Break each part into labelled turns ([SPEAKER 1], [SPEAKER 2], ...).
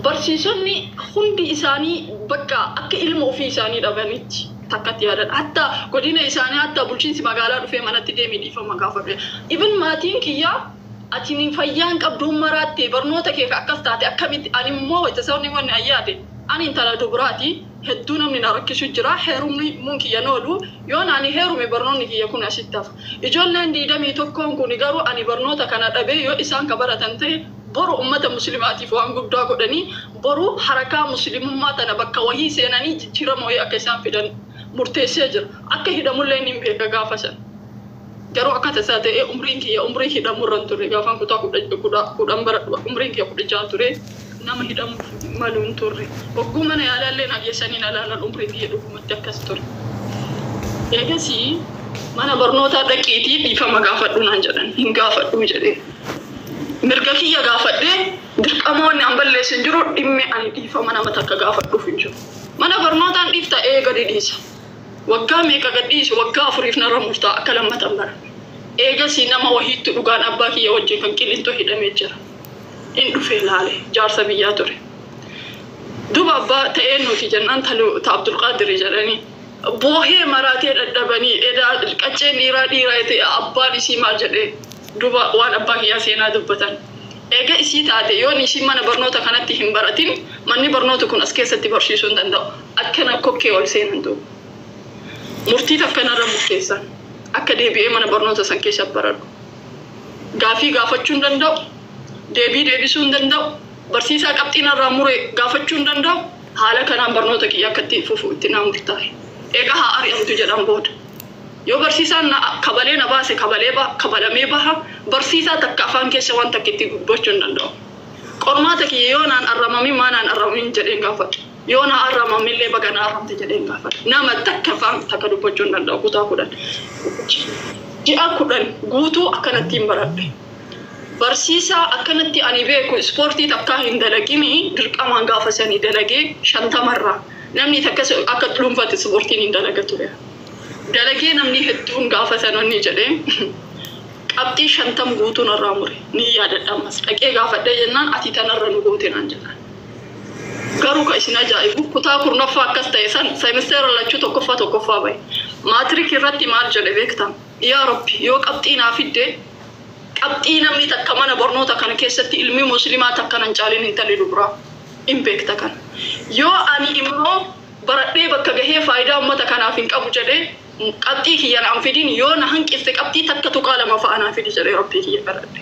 [SPEAKER 1] Barsiisonni hundi isaanii bakka akka ilma ofii isaanii dhabanitti takkatti yaadan. Hatta godina isaanii, hatta bulchiinsi magaalaa dhufee manatti deemee dhiifama gaafadhe. Even maatiin kiyyaa, "Ati ni fayyaan qabduun maraatte, barnoota kee akkas taate akkamitti?" Ani immoo itti sabni wanni ayyaate, ani intala duburaati, hedduu namni na rakkisu jira. Heerumni mun kiyya noolu, yoon ani heerume barnoonni kiyya kun asitti hafa. Ijoolleen 21n kun garuu ani barnoota kana dhabee yoo isaan ka baratan ta'e, boru ummata muslimaatiif waan guddaa godhanii, boru harakaa muslimummaa tana bakka wahii seenanii jijjiirama wahii akka isaan fidan murteessee jira. Akka hidhamullee ni beeka gaafa san. Garuu akka tasaa ta'ee umriin kiyya umrii hidhamurra hin turre. Gaafaan kutaa 10 baradhu umriin kiyya 16 ture. Nama hidhamuuf malu hin turre. Hogguu mana yaalaallee na geessanii na laalan, umriin kiyya dhugumatti akkas ture. Eegasii "Mana barnootaa dhaqiitii dhiifama gaafadhu" naan jedhan. "Hin gaafadhu" jedhee. Mirga kiyya gaafadhee, dirqama wanni an balleessu hin jiru, dhimmi ani dhiifama nama takka gaafadhuuf hin jiru. "Mana barnootaan dhiifta?" "Ee, gadi dhiisa." Waggaa meeqa gad dhiisu? Waggaa 4f narra murtaa akka lammatan bara. Eegasii nama wahiittu dhugaan abbaa kiyya wajjin kan Qilintoo hidhamee jira. In dhufee laale, jaarsa biyyaa ture. Duba abbaa ta'ee nuti jennaan, ta Abdulqaadiri jedhanii. Boohee maraatee dhadhabanii, edaa qacceen dhiiraa dhiiraa ta'e, abbaan isii maal jedhee duba waan abbaa kiyyaa seenaa dubbatan. Eega isii taate, yoon isiin mana barnoota kanatti hin baratin, manni barnoota kun as keessatti barsiisuu hin danda'u. Akkana kokkee ol seenan duuba. Murtii takka narra murteessan. Akka deebi'ee mana barnoota san keessa baradhu. Gaafii gaafachuu hin danda'u. Deebii deebisuu hin danda'u. Barsiisaa qabxii narraa mure gaafachuu hin danda'u. Haala kanaan barnoota kiyya akka itti fufu itti naa murtaa'e. Egaa haa ari'amtu jedhan booda. Yoo barsiisaan na kabalee na baase, kabalee kabalamee baha. Barsiisaa takka afaan keessa waan takka itti dubbachuu hin danda'u. Qormaata kiyya yoo naan arramamin, "Maa naan arramamin?" jedheen gaafadha. Yoo na arramamillee, "Baga na arramte" jedheen gaafadha. Nama takka afaan takka dubbachuu hin danda'u kutaa 10. Ji'a 10 guutuu akkanattiin baradhe. Barsiisaa akkanatti ani beeku ispoortii takkaa hin dalagini dirqamaan gaafa sanii dalagee 50rraa. Namni takka akka dhuunfaatti ispoortiin hin dalaga ture. Dalagee namni hedduun gaafa sanonni jedhee qabxii 50 guutuu narraa mure. Ni yaadadha ammas. Dhaqee gaafadhee jennaan, "Ati tanarra nu goote" naan jedhan. Garuu ka isin ajaa'ibu, kutaa 10ffaa akkas ta'e san seemisteera lachuu tokkoffaa tokkoffaa bahe. Maatirik irratti maal jedhe beektaa? "Yaa Rabbi, yoo qabxii naa fidde, qabxii namni takka mana barnoota kana keessatti ilmi muslimaa takka nan caalin, intalli dubraa hin beekta kana. Yoo ani immoo baradhee bakka gahee faayidaa uummata kanaaf hin qabu jedhee qabxii kiyya naan fidin, yoo na hanqifte qabxii 1.2 fa'a naa fidi" jedhee Rabbii kiyya kadhadhe.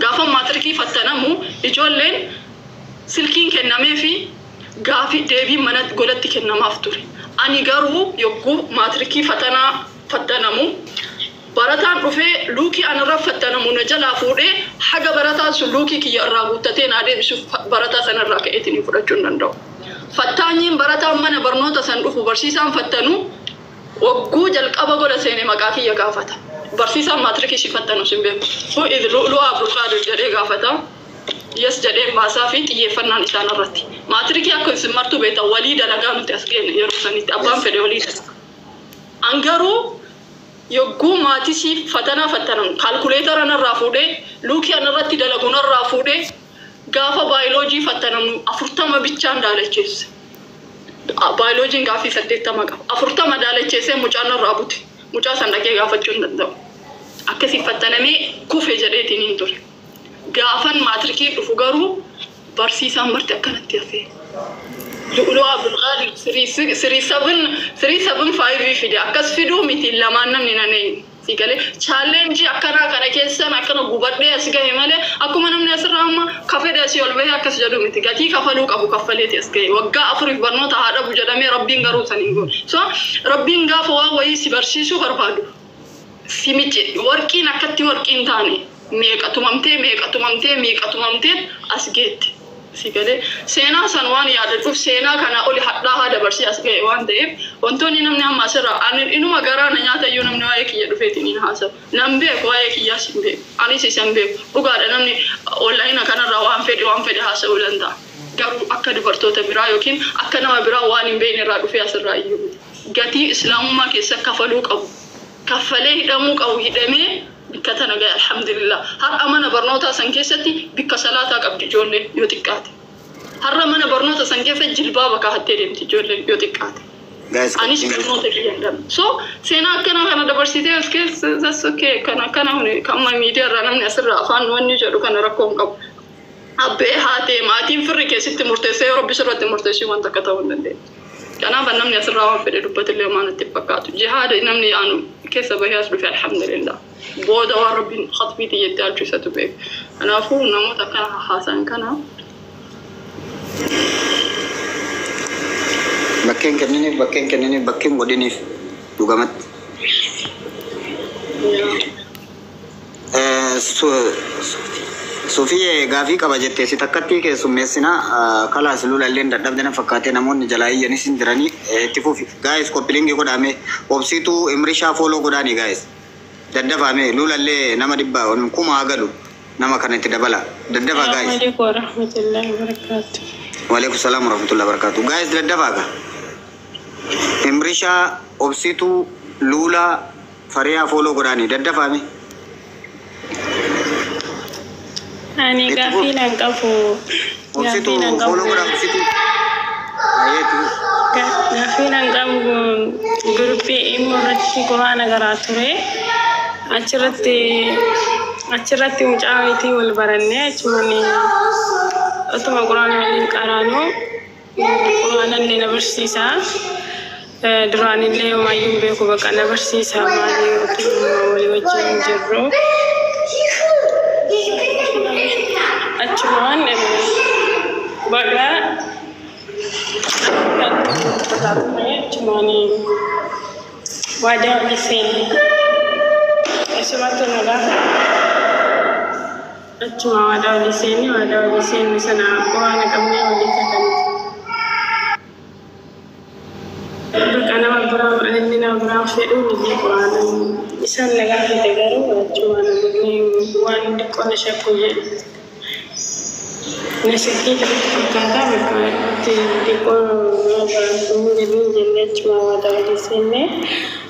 [SPEAKER 1] Gaafa maatirikii fattanamu ijoolleen silkiin kennamee fi gaafii deebiin mana godatti kennamaaf ture. Ani garuu yogguu maatirikii fatanaa fattanamu, barataan dhufee luukii anarra fattanamu na jalaa fuudhee, haga barataan sun luukii kiyya irraa guuttatee naa deebisuuf barataa sanarraa ka'eetiin fudhachuu hin danda'u. Fattaanyiin barataan mana barnoota san dhufu, barsiisaan fattanu, wagguu jalqaba gola seene maqaa kiyya gaafata. Barsiisaan maatirikii si fattanu sin beeku. "Who is Lu'lu'aa Abdulqaadir?" jedhee gaafata. "Yes" jedheen baasaa fi xiyyeeffannaan isaan irratti. Maatirikii akka isin martuu beektan walii dalagaa nuti as geenne yeroo sanitti abbaan fedhe walii dalagaa. An garuu yogguu maatisii fatanaa fattanamu kaalkuleetara narraa fuudhee, luukii anarratti dalagu narraa fuudhee, gaafa baayoloojii fattanamu 40 bichaan daalacheesse. Baayoloojiin gaaffii 80 qaba. 40 daalacheessee mucaan narraa bute. Mucaa san dhaqee gaafachuu hin danda'u. Akkasii fattanamee kufe jedheetiin hin ture. Gaafan maatrikiin dhufu garuu barsiisaan marti akkanatti hafee. Lu'lu'aa Abdulqaadir 3 3 7 3 7 5 fide, akkas fiduu miti, lamaan namni nan eenyu. Si galee challenge akkanaa kana keessan akkana gubadhee as gahe malee, akkuma namni asirraa amma kafedhe asii ol bahee akkas jedhu miti. Gatii kafaluu qabu kaffaleeti as gahe. Waggaa 4f barnoota haa dhabu jedhamee, Rabbiin garuu san hin goone. So Rabbiin gaafa waan wayii si barsiisuu barbaadu si mici. Warqiin akkatti warqiin taane meeqa tumamtee, meeqa tumamtee, meeqa tumamtee as geette. Si galee seenaa san waan yaadadhuuf, seenaa kana oli hadhaa haa dabarsee as ga'e waan ta'eef, wantoonni namni amma asirraa ani inuma garaa na nyaata iyyuu namni waa'ee kiyya dhufeetiin hin haasa'u. Nan beeku, waa'ee kiyyaas hin beeku. Anis isa hin beeku. Dhugaadha, namni onlaayina kanarraa waan fedhe waan fedhe haasa'uu danda'a. Garuu akka dubartoota biraa yookiin akka nama biraa waan hin beekne irraa dhufee asirraa iyyuu miti. Gatii islaamummaa keessa kafaluu qabu. Kaffalee hidhamuu qabu hidhamee bikka tana gahe, alhamdulillah. Har'a mana barnootaa san keessatti bikka salaataa qabdi ijoolleen yoo xiqqaate. Har'a mana barnoota san keessa jilbaaba kaa'attee deemti ijoolleen yoo xiqqaate.
[SPEAKER 2] Guys,
[SPEAKER 1] Anis barnoota kiyya hin dhabne. So seenaa akkanaa kana dabarsitee as keessa, that's okay. Kana akkana kuni kan miidiyaa irraa namni asirraa afaan wanni jedhu kana rakkoo hin qabu. Abbee haatee maatiin firri keessatti murteessee yoo Rabbi sirratti murteessuu wanta akka ta'uu hin dandeenye. Kanaaf namni asirraa waan fedhe dubbatillee waan itti fakkaatu. Jihaada namni yaanu keessa bahee as dhufe, alhamdulillah. Booda waan Rabbiin khatbii xiyyeetti alchu isatu beeka. Kanaafuu namoota akkana haasan kana
[SPEAKER 2] Bakkeen kenniniif, bakkeen kenniniif, bakkeen godhiniif dhugamatti. Sufii gaafii qaba jettee si takkatti keessummeessina kalaas lula illee dadhabde na fakkaatee namoonni jalaa iyyanis hin jiranii itti fufi. Guys, copy link godhame, obsiituu imrishaa follow godhaanii guys. Daddafame lulallee nama dhibba kuma haa galu nama kana itti dabala. Daddafa guys.
[SPEAKER 3] Assalamu alaikum warahmatullahi wabarakatuh.
[SPEAKER 2] Waalaikum salam warahmatullahi wabarakatuh. Guys, daddafaa ka. Imrishaa, obsituu, luula, fariyaa follow godhaanii daddafame.
[SPEAKER 3] Ani
[SPEAKER 2] Itti
[SPEAKER 3] gaafii
[SPEAKER 2] fufi.
[SPEAKER 3] nan qabu.
[SPEAKER 2] Obsituu
[SPEAKER 3] Gaafii nan qabu.
[SPEAKER 2] Follow godhaa obsituu. Ayyee, itti fufi.
[SPEAKER 3] Gaafii nan qabu, guruppii immoo irratti quraana garaa ture. Achirratti mucaa wayitii wal barannee achumaan otuma quraana waliin qaraanu quraana illee na barsiisa. Duraan illee homaayyuu hin beeku, baqa na barsiisa maali otuma walii wajjin jirru. Achumaan baga achumaan waadaa walii seenne. Isumatti nu gaafa achuma waadaa walii seenne, waadaa walii seenne sana quraana qabnee walii kakanne. Bakka nama biraa inni nama biraa fedhuun illee quraana isaan na gaafate garuu achumaan namni waan xiqqoo na shakku jedhu. Na shakkii jirutti fakkaata, bakka itti xiqqoo nama biraa hin jedhuun jennee achuma waadaa walii seenne.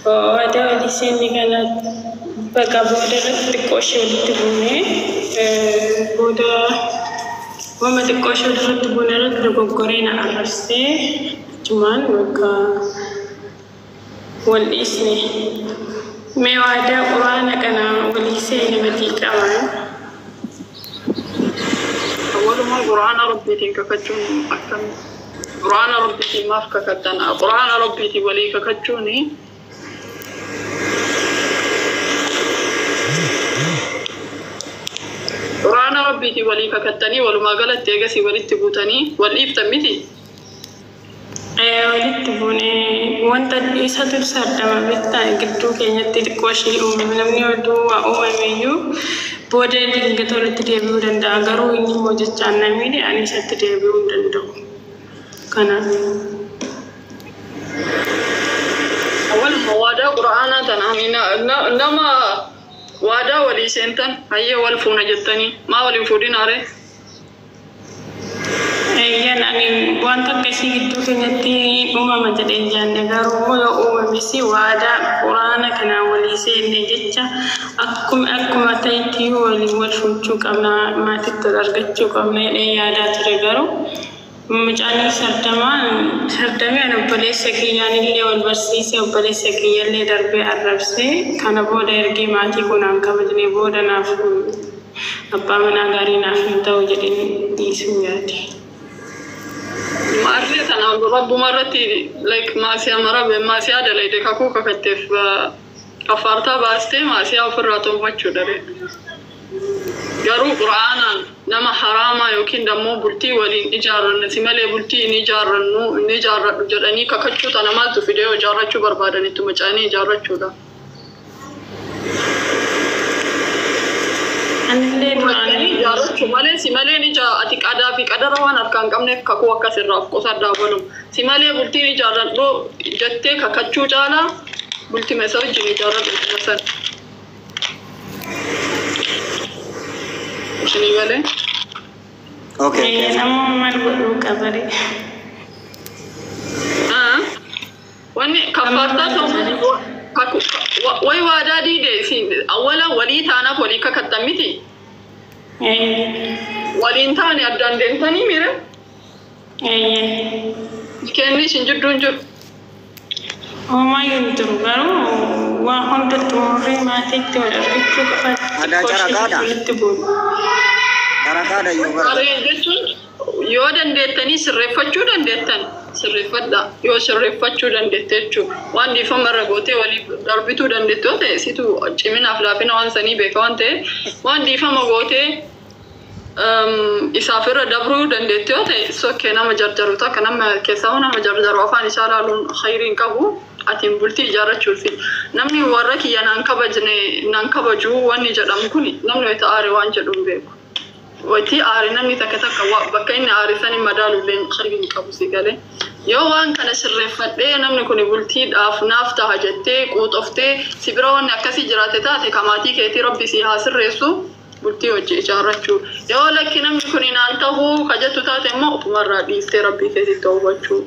[SPEAKER 3] Waadaa walii seenne kana bakka booda irratti xiqqoo ishee walitti buunee booda wama xiqqoo ishee walitti buune irratti dogoggoree na arrabsee achumaan bakka wal dhiisne. Mee waadaa quraana kana walii seene badii qabaa?
[SPEAKER 1] Walumaa quraana Rabbiitiin kakachuun akkam? Quraana Rabbiitiin maaf kakattan? Quraana Rabbiitiin walii kakachuuni quraana Rabbiitiin walii kakattanii walumaa galatti eegasii walitti buutanii wal dhiiftan miti.
[SPEAKER 3] Walitti buunee wanta isatu sardama beektaa gidduu keenyatti xiqqoo ishee uumame. Namni oduu waa uumame iyyuu booda dingata walitti deebi'uu danda'a, garuu inni immoo jechaan na miidhe, ani isatti deebi'uu hin danda'u. Kanaaf.
[SPEAKER 1] Waluma waadaa quraanaa tanaan nama waadaa walii seentan hayyee wal fuuna jettanii maa waliin fuudhin aaree?
[SPEAKER 3] Eeyyan, ani wanta akkasii gidduu keenyatti uumama jedhee hin jaanne, garuu yoo uumames waadaa quraana kanaan walii seenne jecha akkuma ta'etti waliin wal fuuchuu qabna, maatitti wal argachuu qabna jedhee yaadaa ture. Garuu mucaan sardamaan sardamee ani obboleessa kiyyaan illee wal barsiise, obboleessa kiyyallee darbee arrabsee, kana booda ergee maatii kunaan kabajne booda naaf abbaa manaa gaarii naaf hin ta'u jedheen dhiisuu yaade.
[SPEAKER 1] Maarree tana rabbuma irratti like maasiyaa marabe maasiyaa dalayde kakuu kakatteef kafaartaa baastee maasiyaa ofirraa tolfachuu daree. Garuu quraanaan nama haraamaa yookiin dammoo bultii waliin ijaarranne si malee bultii hin ijaarrannu hin ijaarradhu jedhanii kakachuu tana maaltu fidee? Yoo ijaarrachuu barbaadan itti macaanii ijaarrachuudha.
[SPEAKER 3] Anillee duraanii
[SPEAKER 1] Ijaarrachuu malee si malee ni ati qadaa fi qadara waan harkaa hin qabneef kakuu akkas irraa of qusadhaa balu. Si malee bultiin ijaarradhu jettee kakachuu caalaa bultii isa wajjin ijaarradhu san. Isinii galee?
[SPEAKER 2] Okay.
[SPEAKER 3] Nama maal godhuu qabare?
[SPEAKER 1] Wanni kafaartaa ta'uu way waadaa diide isin awwala walii taanaaf walii kakattan miti. Waliin taane addaan deemtanii mire.
[SPEAKER 3] Eeyyee.
[SPEAKER 1] Kenni isin jidduu hin jiru.
[SPEAKER 3] Homaayyuu hin jiru, garuu waa hunda xumurree maatiitti wal argachuu qofa
[SPEAKER 2] Aadaa
[SPEAKER 3] xiqqoo ishee
[SPEAKER 2] caraqaadha.
[SPEAKER 3] walitti bu'u.
[SPEAKER 2] Caraqaadha yoo barbaade.
[SPEAKER 1] Qaree jechuun yoo dandeettanii sirreeffachuu dandeettan sirreeffadha. Yoo sirreeffachuu dandeette jechuudha. Waan dhiifama irra gootee waliif darbituu dandeettu yoo ta'e, situ ciminaaf laafina waan sanii beeka waan ta'eef, waan dhiifama gootee isaaf irra dabruu dandeettu yoo ta'e, sokkee nama jarjaru takka nama keessaa nama jarjaru afaan isaa laaluun khayrii hin qabu. Atiin bultii ijaarrachuufi namni warra kiyya naan kabajne naan kabaju wanni jedhamu kun, namni wayita aare waan jedhu hin beeku. Waytii aare namni takka takka bakka inni aare sani madaaluillee khayrii hin qabu, si galee. Yoo waan kana sirreeffadhee namni kun bultiidhaaf naaf taha jettee quuxoftee si bira wanni akkasii jiraate taate, kamaatii keetii rabbi si haa sirreessu, bultii hojii ijaarrachuu. Yoo lakki namni kun naan tahuu ka jettu taate immoo ofumarraa dhiistee rabbii keetitti hubachuu.